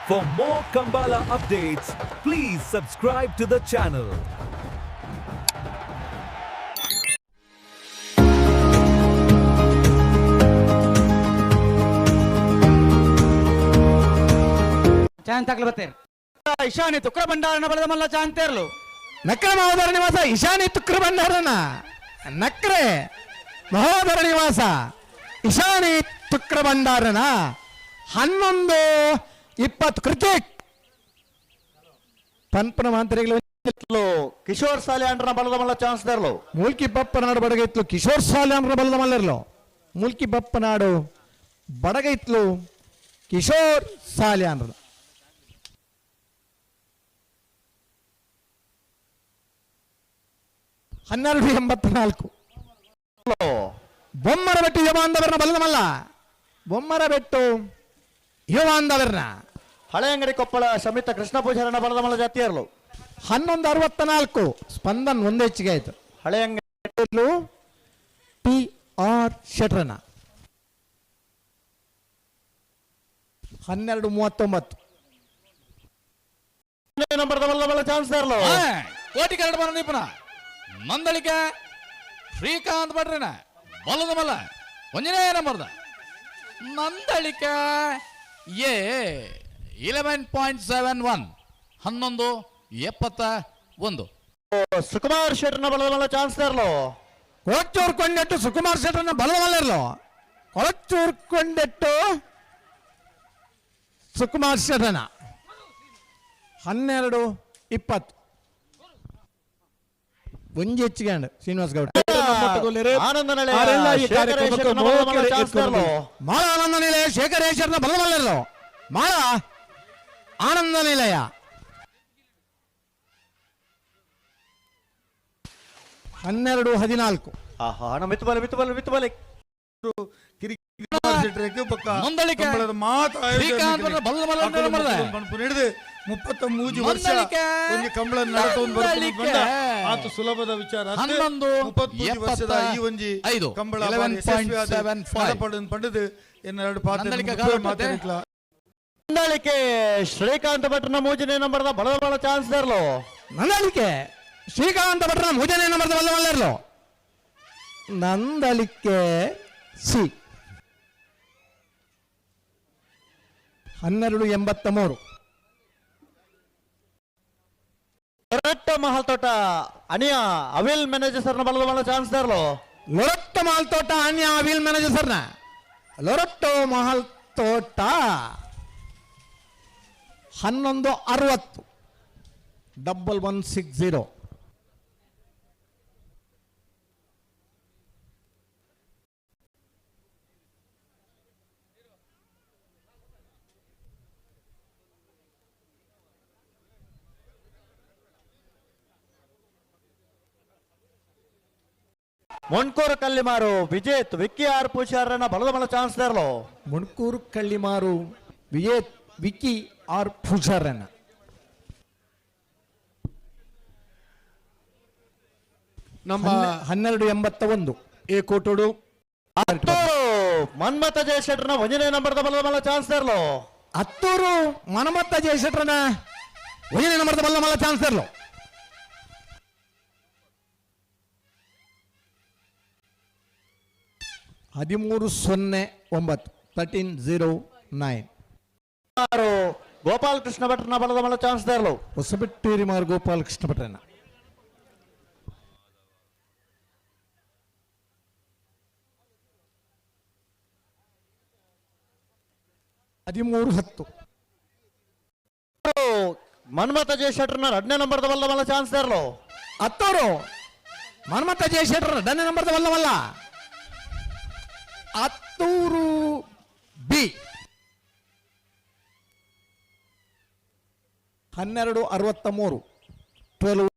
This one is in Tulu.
For more Kambala updates, please subscribe to the channel. ಚಾಂತಾಕ್ಲು ಬತ್ತೇರ್ Ishani ತುಕ್ರ ಭಂಡಾರನ ಬಲದ ಮಲ್ಲ ಚಾಂತೇರ್ಲು. ನಕ್ರೆ ಮಹೋದರ ನಿವಾಸ ಇಶಾನಿ ತುಕ್ರ ಭಂಡಾರನ. ನಕ್ರೆ ಮಹೋದರ ನಿವಾಸ ಇಶಾನಿ ತುಕ್ರ ಭಂಡಾರನ 11:20. ಕೃತಿಕ್ ಪನ್ಪನ ಮಾಂತ್ರಿಗಳು. ಕಿಶೋರ್ ಸಾಲಿಯಾಂಡ್ರನ ಬಲದ ಮಲ್ಲ ಚಾನ್ಸ್ ದೇರ್ಲು. ಮೂಲ್ಕಿ ಬಪ್ಪನಾಡು ಬಡಗೈತ್ಲು ಕಿಶೋರ್ ಸಾಲ್ಯಾನ್ರ ಬಲದ ಮಲ್ಲರ್ಲು. ಮೂಲ್ಕಿ ಬಪ್ಪನಾಡು ಬಡಗೈತ್ಲು ಕಿಶೋರ್ ಸಾಲ್ಯಾನ್ರ. 12:84. ಬೊಮ್ಮರ ಬೆಟ್ಟು ಯುವಾಂದವರ್ನ ಬಲದ ಮಲ್ಲ. ಬೊಮ್ಮರ ಬೆಟ್ಟು ಯುವಾಂದವರ್ನ. ಹಳೆಯಂಗಡಿ ಕೊಪ್ಪಳ ಶಮಿತ ಕೃಷ್ಣ ಪೂಜಾರನ ಬಲದ ಮಲ್ಲ ಜಾತಿಯರ್ಲು. 11:64. ಸ್ಪಂದನ್ ಒಂದೇ ಹೆಚ್ಚಿಗೆ ಆಯ್ತು. ಹಳೆಯಂಗಡಿ ಪಿ ಆರ್ ಶೆಟ್ರನ. 12:39. ನಂಬರ್ ಬಲದ ಮಲ್ಲ ಚಾನ್ಸ್ ದೇರ್ಲು. ಕೋಟಿ ಕರಡು ಬರ ನಿಪುಣ ನಂದಳಿಕೆ ಶ್ರೀಕಾಂತ್ ಭಟ್ರನ ಬಲದ ಮಲ್ಲ ಒಂಜನೇ ನಂಬರ್ದ ನಂದಳಿಕೆ ಎ 11.71, 11.71. ಸುಕುಮಾರ್ ಶೆಟ್ಟರ್ನ ಬಲದ ಮಲ್ಲ ಚಾನ್ಸ್ ದೇರ್ಲು. ಕೊಳಚೂರು ಕೊಂಡೆಟ್ಟು ಸುಕುಮಾರ್ ಶೆಟ್ಟರ್ನ ಬಲದ ಮಲ್ಲರ್ಲು. ಕೊಳಚೂರು ಕೊಂಡೆಟ್ಟು ಸುಕುಮಾರ್ ಶೆಟ್ಟರ್ನ. 12:20. ಒಂಜಿ ಹೆಚ್ಚಿಗೆ ಅಂಡ್ ಶ್ರೀನಿವಾಸ್ ಗೌಡ. ಆನಂದ ನಳೆ ಆರೆಲ್ಲ ಈ ಶೇಖರೇಶ್ವರನ ಕಾರ್ಯಕ್ರಮಕ್ಕೆ ಬಲದ ಮಲ್ಲ ಮೋಕೆರೆ ಚಾನ್ಸ್ ದೇರ್ಲು. ಮಾಳ ಆನಂದ ನಿಲಯ ಶೇಖರೇಶ್ವರನ ಬಲದ ಮಲ್ಲರ್ಲು. ಮಾಳ ಆನಂದ ನಿಲಯ. 12:14. ಆಹಾ ಹಣ ಮಿತ್ತು ಬಲೆ ಮಿತ್ತು ಬಲೆ ಮಿತ್ತು ಬಲೆ. ಶೆಟ್ರೆಗ್ ಬೊಕ್ಕ ನಂದಳಿಕೆ ಕಂಬಳದ ಮಾತ ಶ್ರೀಕಾಂತ್ ಭಟ್ರ ಬಲದ ಮಲ್ಲ ಒಂಜನೇ ನಂಬರ್ದ. ಪನ್ಪುನ ಹಿಡಿದು 33 ವರ್ಷ ನಂದಳಿಕೆ ಒಂಜಿ ಕಂಬಳ ನಡತೊಂದು ಬರ್ಪುನ ನಂದಳಿಕೆ ಪಂಡ ಆತು ಸುಲಭದ ವಿಚಾರ ಅತ್ತ್. 11 33 ವರ್ಷದ ಈ ಒಂಜಿ ಐದು. ಕಂಬಳ 11.75. ನಡಪಡನ್ ಪಂಡದು ಎನ್ನ ಎರಡು ಪಾತ್ರ ನಂದಳಿಕೆ ಗಾಲ ಮಾತಾಡಿಕ್ಲ. ನಂದಳಿಕೆ ಶ್ರೀಕಾಂತ್ ಭಟ್ರನ ಮೂಜನೇ ನಂಬರ್ದ ಬಲದ ಮಲ್ಲ ಚಾನ್ಸ್ ದೇರ್ಲು. ನಂದಳಿಕೆ ಶ್ರೀಕಾಂತ ಭಟ್ರನ ಮೂಜನೇ ನಂಬರ್ದ ಬಲ್ಲ ಮಲ್ಲರ್ಲು. ನಂದಳಿಕೆ ಸಿ. 12:83. ಹೊರಟ್ಟ ಮಹಲ್ ತೋಟ ಅನಿಯ ಅವಿಲ್ ಮ್ಯಾನೇಜರ್ನ ಬಲದ ಮಲ್ಲ ಚಾನ್ಸ್ ದೇರ್ಲು. ಲೊರೊಟ್ಟೊ ಮಹಲ್ ತೋಟ ಅನ್ಯ ವೀಲ್ ಮ್ಯಾನೇಜರ್ ಸರ್ನ. ಲೊರೊಟ್ಟೊ ಮಹಲ್ ತೋಟ. 11:60. 1160. ಮೊಣ್ಕೂರು ಕಲ್ಲಿಮಾರು ವಿಜೇತ್ ವಿಕ್ಕಿ ಆರ್ ಪೂಜಾರನ ಬಲದ ಮಲ್ಲ ಚಾನ್ಸ್ ದೇರ್ಲು. ಮುಣ್ಕೂರು ಕಳ್ಳಿಮಾರು ವಿಜೇತ್ ವಿಕ್ಕಿ ಆರ್ ಪೂಜಾರನ. ನಮ್ಮ 12:81. ಎ ಕೋಟೋಡು ಹತ್ತೂರು ಮನ್ಮಥ ಜಯಶೆಟ್ಟರ್ನ ಒಂಜನೇ ನಂಬರ್ದ ಬಲದ ಮಲ್ಲ ಚಾನ್ಸ್ ದೇರ್ಲು. ಹತ್ತೂರು ಮನಮತ್ತ ಜಯಶೆಟ್ರನ ಒಂದನೇ ನಂಬರ್ದ ಬಲ್ಲ ಮಲ್ಲ ಚಾನ್ಸರ್ಲು. 13:09. 13:09. ಆರು ಗೋಪಾಲ್ ಕೃಷ್ಣ ಭಟ್ರನ ಬಲದ ಮಲ್ಲ ಚಾನ್ಸ್ ದೇರ್ಲು. ಹೊಸಬೆಟ್ಟೂರಿ ಮಾರು ಗೋಪಾಲಕೃಷ್ಣ ಭಟ್ರನ. 13:10. ಮನ್ಮಥ ಜಯಶೆಟ್ಟರ್ನ ಎರಡನೇ ನಂಬರ್ದ ಬಲದ ಮಲ್ಲ ಚಾನ್ಸ್ ದೇರ್ಲು. ಹತ್ತೂರು ಮನ್ಮಥ ಜಯಶೆಟ್ರ ಎರಡನೇ ನಂಬರ್ದ ಬಲ್ಲ ಮಲ್ಲ. ಹತ್ತೂರು ಬಿ. 12:63. 12.